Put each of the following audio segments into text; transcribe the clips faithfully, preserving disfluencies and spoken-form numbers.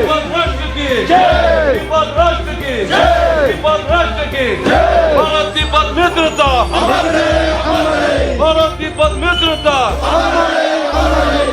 तिब्बत राष्ट्र की जय। तिब्बत राष्ट्र की जय। तिब्बत राष्ट्र की जय। भारत तिब्बत मित्रता। अमर रहे, अमर रहे। भारत तिब्बत मित्रता। अमर रहे, अमर रहे।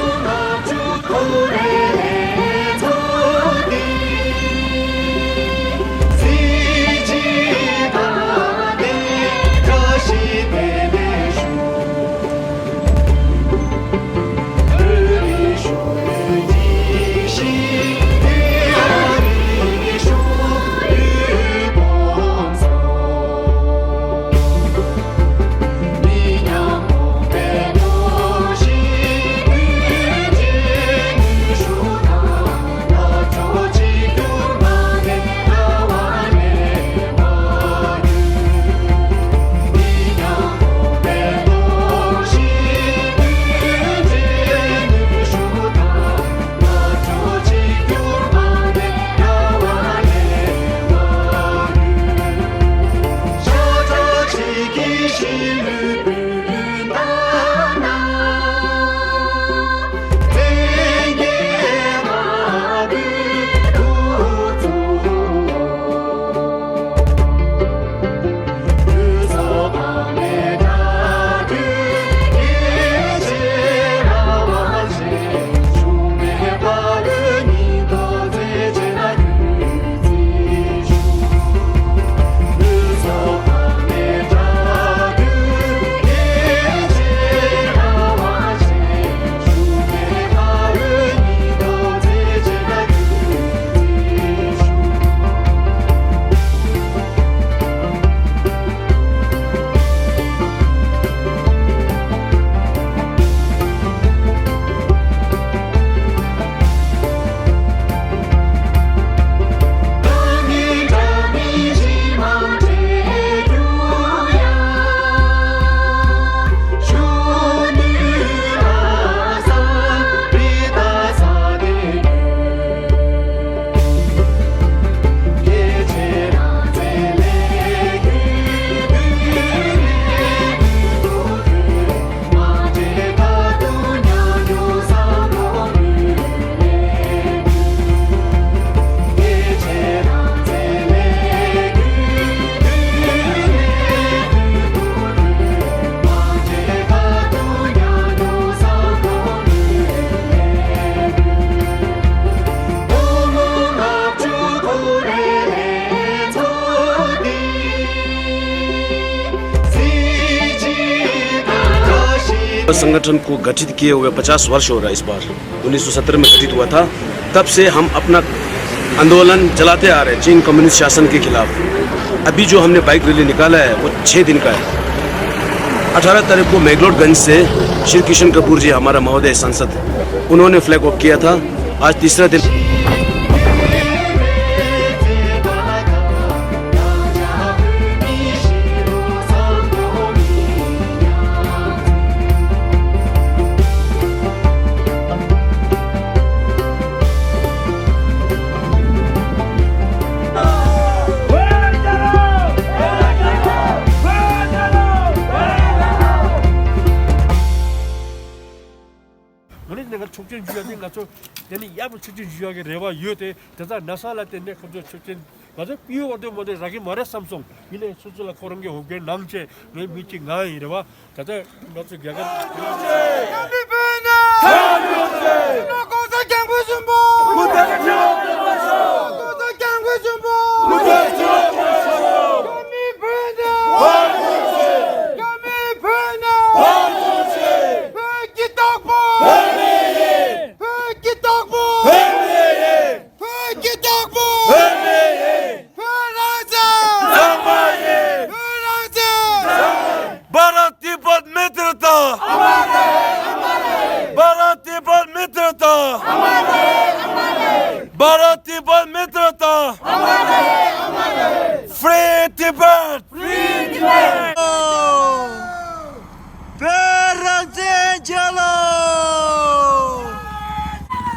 संगठन को गठित किए हुए पचास वर्ष हो रहा है इस बार। उन्नीस सौ सत्तर में गठित हुआ था, तब से हम अपना आंदोलन चलाते आ रहे हैं चीन कम्युनिस्ट शासन के खिलाफ। अभी जो हमने बाइक रैली निकाला है, वो छः दिन का है। अठारह तारीख को मैगलोडगंज से श्री किशन कपूर जी, हमारा महोदय सांसद, उन्होंने फ्लैग ऑफ किया था। आज तीसरा दिन। ང་ནི་ནས་ང་ཆོག་མཆན་ཞུ་ཡ་དེ་ང་ཚོ་དེ་ནི་ཡག་པོ་ཆོག་མཆན་ཞུ་ཡ་གི་རེ་བ་ཡོད་དེ། དེ་ཚ་ན་ས་ལ་བརྟེན་ནས་ཁོ་ཚོ་ཆོག་མཆན་ང་ཚོ་པི་ཡུ་བར་དུ་མ་དེ་རག་གི་མ་རེད་བསམ་སོང་། ཡིན་ནའི་སོ་སོ་ལ་ཁོ་རང་གི་འོས་འགན་གནང་བྱས་ངའི་མི་གཅིག་ང་ཡིན་རེད་བ། ད་ལྟ་ང་ཚོ་རྒྱ་གར། ཡང་མི་ཕན་ན། ཡང་མི་ཕན། ང་ཚོ་ལ་ྋགོང་ས་ྋསྐྱབས་མགོན་ཆེན་པོ། སྐུ་ཚེ་ཁྲི་ལོ་བརྟན་པར་ཤོག ྋགོང་ས་ྋསྐྱབས་མགོན་ཆེན་པོ། སྐུ་ཚེ་ཁྲི་ལོ་བརྟན་པར་ཤོག་ཡང་མི་ཕན་ན། ཡང་མི་ཕན། ཡང་མི་ཕན་ན། བོད་ཀྱི་བདག་པོ། བོད་མི་ཡིན། བོད་ཀྱི་བདག་པོ། བོད་མི་ཡིན། བོད་ཀྱི་བདག་པོ། བོད་མི་ཡིན། བོད་རང་བཙན། གཙང་མ་ཡིན། བོད་རང་བཙན། भारत तिब्बत मित्रता। अमर रहे, अमर रहे। भारत तिब्बत मित्रता। अमर रहे, अमर रहे। भारत तिब्बत मित्रता। अमर रहे, अमर रहे। Free Tibet। Free Tibet। བོད་རང་བཙན་རྒྱལ་ལོ།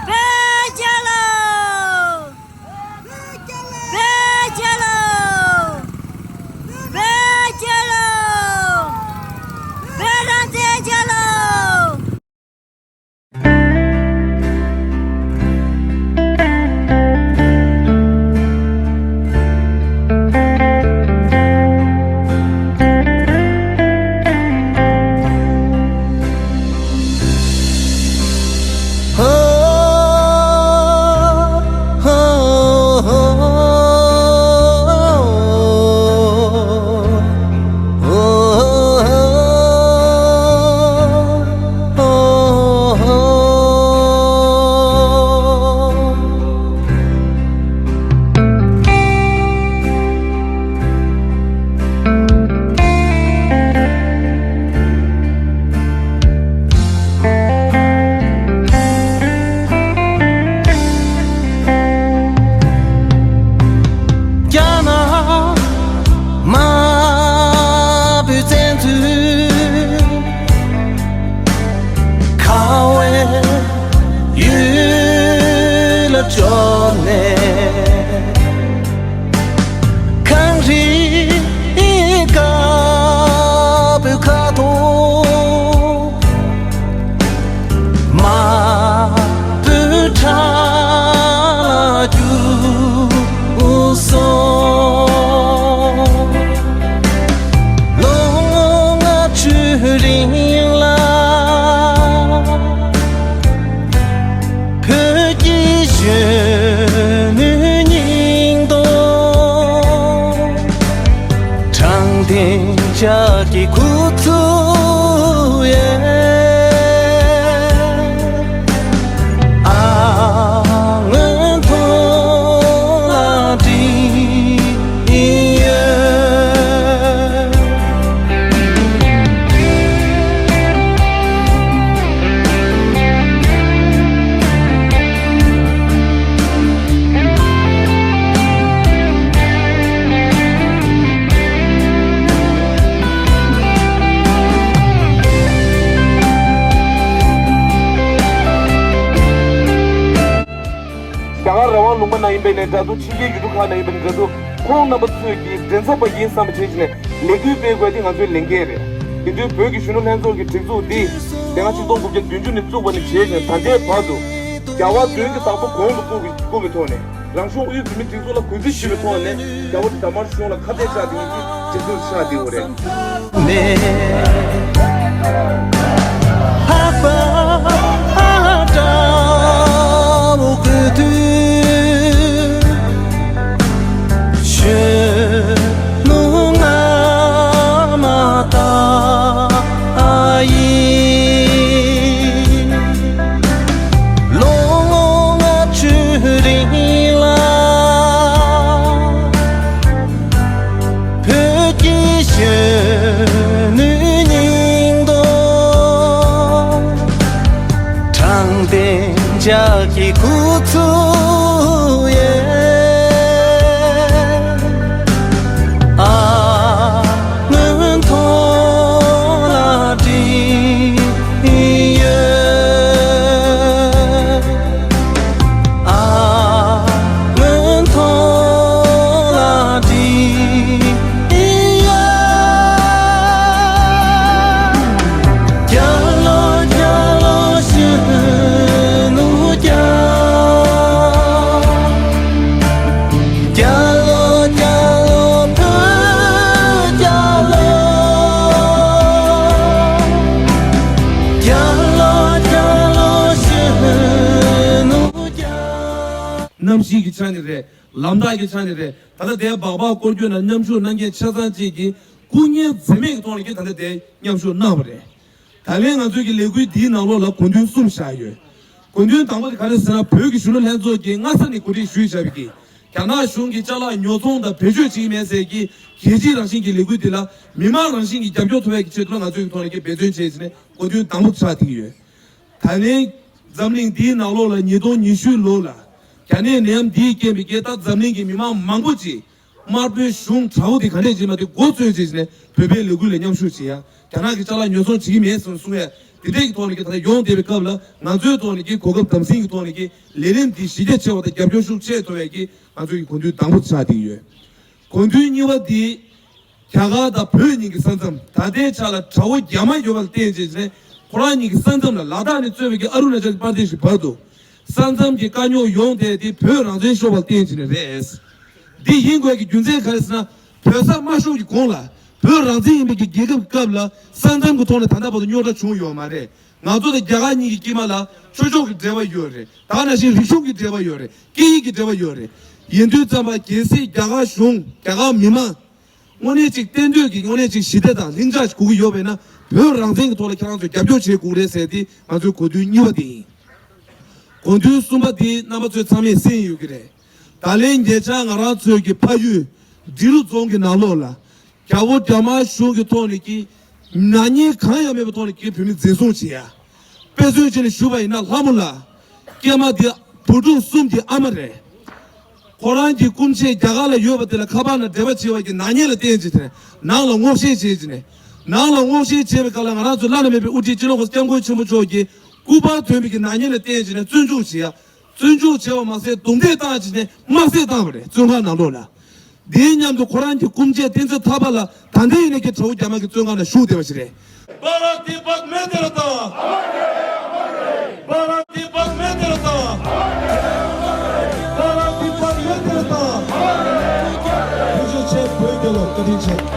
བོད་རྒྱལ་ལོ། བོད་རྒྱལ་ལོ། བོད་རྒྱལ་ལོ། བོད་རང་བཙན་རྒྱལ་ལོ། ཞོར་ནས་གངས་རི་དཀར་པོའི་ཁ་དོག་དམར་པོའི་ཁྲ་ལ་གྱུར་སོང་། ལོ་ལྔ་བཅུའི་རིང་ལ་བོད་ཀྱི་གཞོན་ནུའི་སྙིང་སྟོབས། དྲང་བདེན་ལྕགས་ཀྱི་ཁུ་ཚུར་ཡལ། ཨ་སྔོན་ཐོག་ལ་བྲིས་ཡོད། རྒྱ་གར་རང་དབང་ལུང་པ་ན་ཡིན་པའི་ནས་འདྲ་འདུག་ཕྱི་རྒྱལ་ཡུལ་གྲུ་ཁག་ན་ཡིན་པའི་ནས་འདྲ་འདུག་ཁོང་རྣམ་པ་ཚོས་ཀྱི་མགྲིན་ཚབ་པ་ཡིན་བསམ་པ་བྱས་ནས་ལས་འགུལ་སྤེལ་དགོས་དེ་ང་ཚོའི་ལས་འགན་རེད། དེ་དུས་བོད་ཀྱི་གཞོན་ནུ་ལྷན་ཚོགས་ཀྱི་སྒྲིག་འཛུགས་འདི་དེ་སྔ་ཆིག་སྟོང་དགུ་བརྒྱ་བདུན་ཅུ་ནས་བཙུགས་པ་ནས་བྱས་ནས་ད་ལྟའི་བར་དུ་རྒྱལ་བ་དོན་གྱི་བདག་པོ་གོང་དུ་བཀུར་བའི་བཀུར་བའི་ཐོག་ནས། རང་གཞུང་དབུས་བོད་མིའི་སྒྲིག་འཛུགས་ལ་གུས་བརྩི་ཞུ་བའི་ཐོག་ནས་རྒྱལ་བ་དར་དམར་གཞུང་ལ་ཁ་གཏད་བཅག་དེ་ཉིད་ཀྱི་རྗེས་སུ་ཆགས་བསྡད་ཡོད་རེད། མེ་ལྷགས་པ་འདྲ་བོ་དགོས་དུས་གཞོན་ནུ་ང་མ་ད་ཡིན། ལོ་ལྔ་བཅུའི་རིང་ལ་བོད་ཀྱི་གཞོན་ནུའི་སྙིང་སྟོབས། དྲང་བདེན་ལྕགས་ཀྱི་ཁུ་ཚུར་ཡལ། ཨ་སྔོན་ཐོག་ལ་བྲིས་ཡོད། ཨ་སྔོན་ཐོག་ལ་བྲིས་ཡོད། རྒྱལ་ལོ་རྒྱལ་ལོ་གཞོན་ནུ་རྒྱལ། རྒྱལ་ལོ་རྒྱལ་ལོ་བོད་རྒྱལ་ལོ། རྒྱལ་ལོ་རྒྱལ་ལོ་གཞོན་ནུ་རྒྱལ། གནམ་གཤིས་ཀྱི་ཆ་ནས་རེད། ལམ་ཐག་གི་ཆ་ནས་རེད། ད་ལྟ་དེ་སྦག་སྦག་སྐོར་སྐྱོད་ནང་མཉམ་ཞུགས་གནང་མཁན་ཆ་ཚང་གཅིག་གིས་སྐུ་ངལ་འཛེམས་མེད་ཀྱི་ཐོག་ནས་ཀྱི་ད་ལྟ་དེ་མཉམ་ཞུགས་གནང་བ་རེད། ད་ལན་ང་ཚོའི་གི་ལས་འགུལ་འདིའི་ནང་ལོགས་ལ་དགོངས་དོན་གསུམ་བཞག་ཡོད། དགོངས་དོན་དང་པོ་དེ་ག་རེ་ཟེར་ན། བོད་ཀྱི་གཞོན་ནུ་ལྷན་ཚོགས་ཀྱིས་སྔ་ས་ནས་གོ་སྒྲིག་ཞུས་བཞག་པའི་གི་རྒྱ་ནག་གཞུང་གི་ཅ་ལག་ཉོ་ཚོང་དང་བེད་སྤྱོད་བྱེད་ཀྱི་མེད་ཟེར་གྱི་རྒྱལ་སྤྱིའི་རང་བཞིན་གྱི་ལས་འགུལ་འདི་ལ་མི་མང་རང་བཞིན་གྱི་རྒྱབ་སྐྱོར་ཐོབ་པའི་གི་ཆེད་དུ་ང་ཚོའི་གི་ཐོག་ནས་ཀྱི་འབད་བརྩོན་བྱས་ཟིན་ནས་དགོངས་དོན་དང་པོ་ཆགས་བསྡད་ཀྱི་ཡོད། ད་ལན་འཛམ་གླིང་འདིའི་ནང་ལོགས་ལ་ཉིས་སྟོང་ཉི་ཤུ་ལོ་ལ་རྒྱ་ནད་ནད་ཡམས་འདིའི་རྐྱེན་པས་ཀྱི་ད་འཛམ་གླིང་གི་མི་མང་མང་པོ་ཅིག་དམར་པོའི་གཞུང་དྲག་པོ་དེ་ག་འདྲས་བྱེད་མ་དེ་མགོ་བཙོས་བྱས་ནས་བོད་པའི་ལས་འགུལ་ལ་མཉམ་ཞུགས་བྱེད་ཡ། རྒྱ་ནག་གི་ཅ་ལག་ཉོ་ཚོང་བྱེད་ཀྱི་མེད་ཟེར་གསུང་ཡ་དེ་འདྲས་ཀྱི་ཐོག་ནས་ཀྱི་ད་ལྟ་ཡོང་བསྡད་པའི་སྐབས་ལ་ང་ཚོའི་ཐོག་ནས་ཀྱི་གོ་སྐབས་དམ་འཛིན་གྱི་ཐོག་ནས་ཀྱི་ལས་རིམ་འདི་གཞི་རྒྱ་ཆེ་བ་དང་རྒྱབ་སྐྱོར་ཤུགས་ཆེ་ཐོབ་ཡ་ཀྱི་ང་ཚོའི་གི་དགོངས་དོན་དང་པོ་ཆགས་བསྡད་ཡོད། དགོངས་དོན་གཉིས་པ་འདི་རྒྱ་གར་དང་བོད་གཉིས་ཀྱི་ས་མཚམས་ད་ལྟའི་ཆ་ལ་དགྲ་བོ་རྒྱ་དམར་ཡོད་པ་ལ་བརྟེན་བྱས་ནས་ཁོ་རང་གཉིས་ཀྱི་ས་མཚམས་ལ་ལ་དྭགས་ནས་གཙོས་པའི་གི་ཨ་རུ་ན་ཅལ་གྱི་པར་ཏི་ཞིག་བར་དུ་ས་མཚམས་ཀྱི་དཀའ་རྙོག་ཡོང་དེ་དེ་བོད་རང་བཙན་ཤོར་བ་ལ་བརྟེན་བྱས་ནས་རེད། འདི་ཡིན་དགོས་ཀྱི་རྒྱུ་མཚན་ག་རེ་ཟེར་ན། བོད་ས་མ་ཤོར་གྱི་གོང་ལ་བོད་རང་བཙན་ཡིན་པའི་གི་རྒྱལ་ཁབ་ཀྱི་སྐབས་ལ་ས་མཚམས་ཀྱི་ཐོག་ནས་ད་ལྟ་བར་དུ་རྙོག་དྲ་བྱུང་ཡོད་མ་རེད། ང་ཚོ་དང་རྒྱ་གར་གཉིས་ཀྱི་དཀྱིལ་མ་ལ་ཆོས་ཕྱོགས་ཀྱི་འབྲེལ་བ་ཡོད་རེད། ད་ག་ནང་བཞིན་རིག་གཞུང་གི་འབྲེལ་བ་ཡོད་རེད། སྐད་ཡིག་གི་འབྲེལ་བ་ཡོད་རེད། ཡིན་དུས་ཙམ་པ་གལ་སྲིད་རྒྱ་གར་གཞུང་རྒྱ་གར་མི་མང་དངོས་གནས་གཅིག་གཏན་སྡོད་ཀྱི་དངོས་གནས་གཅིག་ཞི་བདེ་དང་ལྷིང་འཇགས་ཤིག་དགོས་ཀྱི་ཡོད་པས་ན་བོད་རང་བཙན་གྱི་ཐོག་ལ་ཁྱེད་རང་ཚོས་རྒྱབ་སྐྱོར་བྱེད་དགོས་རེད་ཟེར་ཏེ་ང་ཚོའི་གོ་དོན་གཉིས་པ་དེ་ཡིན། གོ་དོན་གསུམ་པ་དེ་རྣམ་པ་ཚོས་ཚང་མས་གསན་ཡོད་ཀྱི་རེད། ད་ལན་ཉེ་ཆར་ང་རང་ཚོའི་གི་ཕ་ཡུལ་འབྲི་རུ་རྫོང་གི་ནང་ལོགས་ལ་རྒྱལ་པོ་རྒྱ་དམར་གཞུང་གི་ཐོག་ནས་ཀྱི་ནག་ཉེས་གང་ཡང་མེད་པའི་ཐོག་ནས་ཀྱི་བོད་མི་འཛིན་བཟུང་བྱེད་ཡ། དཔེ་མཚོན་བྱས་ནས་ཞུ་བ་ཡིན་ན་ལྷ་མོ་ལགས། སྐྱེས་མ་དེ་བུ་ཕྲུག་གསུམ་གྱི་ཨ་མ་རེད། ཁོ་རང་གི་སྐུ་མཆེད་རྒྱ་གར་ལ་ཡོད་པ་དེ་ལ་ཁ་པར་ནང་འབྲེལ་བ་བྱེད་པ་གི་ནག་ཉེས་ལ་བརྟེན་བྱས་ཏེ་ནང་ལ་སྔོག་བཤེར་བྱས་བྱས་ནས། ནང་ལ་སྔོག་བཤེར་བྱས་པའི་སྐབས་ལ་ང་རང་ཚོ་བླ་ན་མེད་པའི་དབུ་ཁྲིད་སྤྱི་ནོར་༸གོང་ས་༸སྐྱབས་མགོན་ཆེན་པོ་མཆོག་གིས་སྐུ་པར་ཐོན་པའི་གི་ནག་ཉེས་ལ་བརྟེན་བྱས་ནས་བཙོན་འཇུག་བྱེད་ཡ། བཙོན་འཇུག་བྱས་པ་མ་ཟད་རྡུང་རྡེག་བཏང་བྱས་ནས་དམར་གསོད་བཏང་བ་རེད། བཙོན་ཁང་ནང་ལོགས་ལ། དེའི་མཉམ་དུ་ཁོ་རང་གི་སྐུ་མཆེད་བསྟན་འཛིན་ཐར་པ་ལགས་ད་ལྟའི་ཡིན་ནའི་ཀྱི་དགྲ་བོ་རྒྱ་དམར་གྱི་བཙོན་ཁང་ནང་བཞུགས་བསྡད་པ་ཞིག་རེད། बारां दीपक मेहते रत्न। बारां दीपक मेहते रत्न। बारां दीपक मेहते रत्न। ཐུགས་རྗེ་ཆེ། བོད་རྒྱལ་ལོ། བཀའ་དྲིན་ཆེ།